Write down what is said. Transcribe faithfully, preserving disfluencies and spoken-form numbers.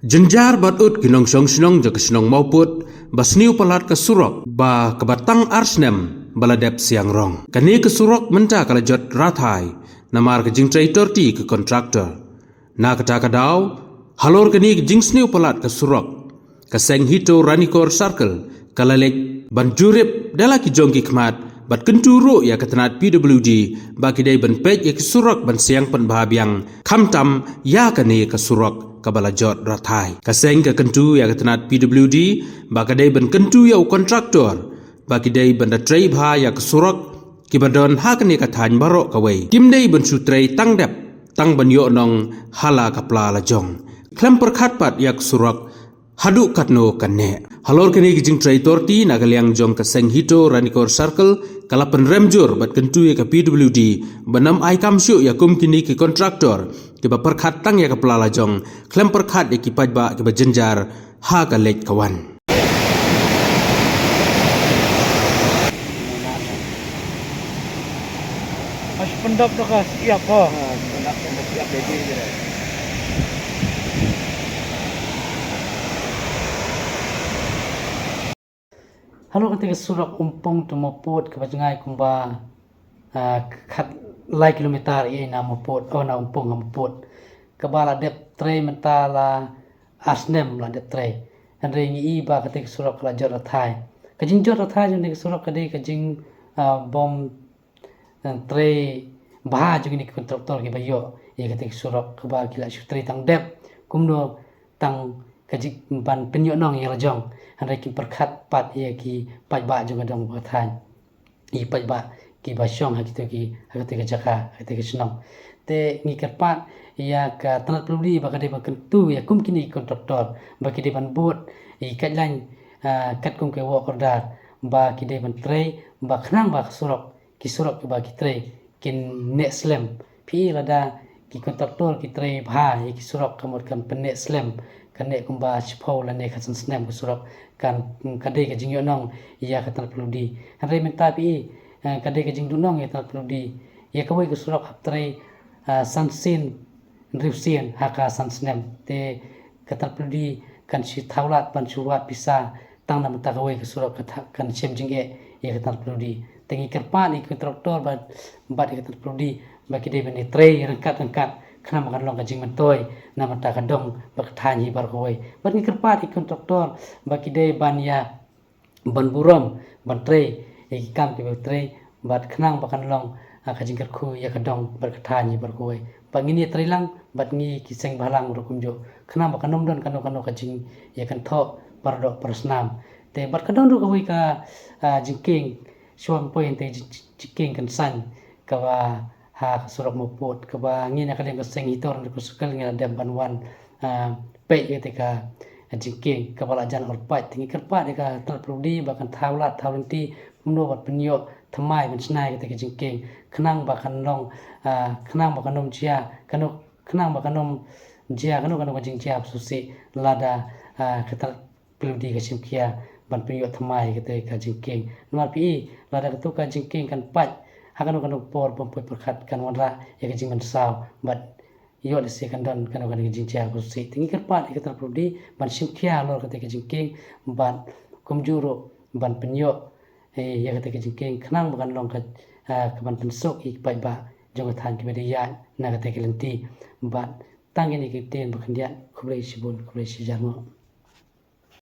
Jynjar bad ut ki nongshong shnong jong ka shnong Mawpud ba sniew palat ka surok ba kaba tang ar snem ba la dep siang rong. Kane ka surok mynta ka la jot rathai namar ka jingtrei torti ka kontraktor. Na kata ka daw, halor kane ka jingsniew palat ka surok, ka seng Hito Ranikor Circle ka la leit ban jurip da la ki jong ki khmat bad kyntu ruh ïa ka tnat P W D ba ki dei ban peit ïa ki surok ban siang pynbha biang, khamtam ïa kane ka surok kaba la jot rathai. Ka seng ka kyntu ïa ka tnat P W D ba ka dei ban kyntu ïa u kontraktor ba ki dei ban da trei bha ïa ka surok kiba don ha kane ka thaiñ baroh kawei. Kim dei ban shu trei tang dep, tang ban ïoh nong ha la ka pla la jong. Khlem pyrkhat pat ïa ka surok haduh katno kan neh. Halor kane ka jingtrei torti na ka liang jong ka seng Hito Ranikor Circle ka la pynrem jur bad kyntu ïa ka P W D ban ym ai kam shuh ïa kum kine ki kontraktor kiba pyrkhat tang ïa ka pla la jong, khlem pyrkhat ïa ki paidbah kiba jynjar ha ka leit ka wan. Mas pendap dah ka siap ko. Halor kata ka surok Umpung to Mawpud kaba jngai kumba, ah, khat lai kilometer ïa na Mawpud, oh, na Umpung ha Mawpud. Kaba la dep trei mynta la ar snem la dep trei. Hynrei ngi i ba kata ka surok ka la jot rathai. Ka jingjot rathai jong kata ka surok ka dei ka jing, ah, bym, eh, trei bha jong kine ki kontraktor kiba ïoh ïa kata ka surok kaba ki la shu trei tang dep. Kumno tang ka jing ban pynïoh nong ïa la jong. Hynrei kim pyrkhat pat ïa ki paidbah jong ka dong ka thaiñ. Ïa paidbah kiba shong ha kito ki, ha kito ki jaka, ha kito ki shnong. Te ngi kyrpad ïa ka tnat P W D ba ka dei ban kyntu ïa kum kine ki kontraktor ba ki dei ban bud ïa ki guideline, ah, katkum ka work order ba ki dei ban trei ba khnang ba ka surok, ki surok kiba ki trei kin neh slem. Phi i lada ki kontraktor ki trei bha ïa ki surok ka mut kan pynneh slem, kan neh kumba shiphew lane khatsan snem ka surok, kan, ka dei ka jingïoh nong ïa ka tnat P W D. Hynrei mynta phi i, eh, ka dei ka jingduhnong ïa ka tnat P W D. Ïa kawei ka surok hap trei, ah, san sien, hynriew sien ha ka san snem. Te ka tnat P W D kan shu thaw lad ban shu wad pisa tang na mynta kawei ka surok ka tha-, kan shem jingeh ïa ka tnat P W D. Te ngi kyrpad ïa ki kontraktor bad, bad ïa ka tnat P W D ba ki dei ban ïatrei ryngkat ryngkat khnang ba kan long ka jingmyntoi na mynta ka dong bad ka thaiñ hi baroh kawei. Bad ngi kyrpad ïa ki kontraktor ba ki dei ban ïa, ban burom ban trei ïa ki kam kiba trei bad khnang ba kan long, ah, ka jingkyrkhu ïa ka dong bad ka thaiñ hi baroh kawei. Bad ngin ïatrei lang bad ngi ki seng bhalang ruh kumjuh khnang ba kan ym don kano kano ka jing ïa kan thoh paradoh parasnam. Te bad ka don ruh kawei ka, ah, jingkieng, shuwa poi hangtei jing, jingkieng kynsan kaba ha ka surok Mawpud kaba ngi na ka liang ka seng Hito Ranikor Circle ngi la dem ban wan, ah, peit ïa kata ka jingkieng kaba la jan orpait. Te ngi kyrpad ïa ka tnat P W D ba kan thaw lad thaw lynti kumno ban pynïoh thymmai ban shna ïa kata ka jingkieng khnang ba kan long, ah, khnang ba kan ym jia kano, khnang ba kan ym jia kano kano ka jingjia ba sngewsih lada, ah, ka tnat P W D ka shim khia ban pynïoh thymmai ïa kata ka jingkieng. Namar phi i lada kata ka jingkieng kan pait ha kano kano por bym poi pyrkhat kan wanrah ïa ka jingmynsaw bad ïoh lehse kan don kano kano ka jingjia ba sngewsih. Te ngi kyrpad ïa ka tnat P W D ban shim khia halor kata ka jingkieng bad kumjuh ruh ban pynïoh, eh, ïa kata ka jingkieng khnang ba kan long ka, ah, ka ban pynsuk ïa ki paidbah jong ka thaiñ kiba dei ïaid na kata ka lynti. Bad tang kine ki ktien ba khyndiat, khublei shibun, khublei shihajar nguh.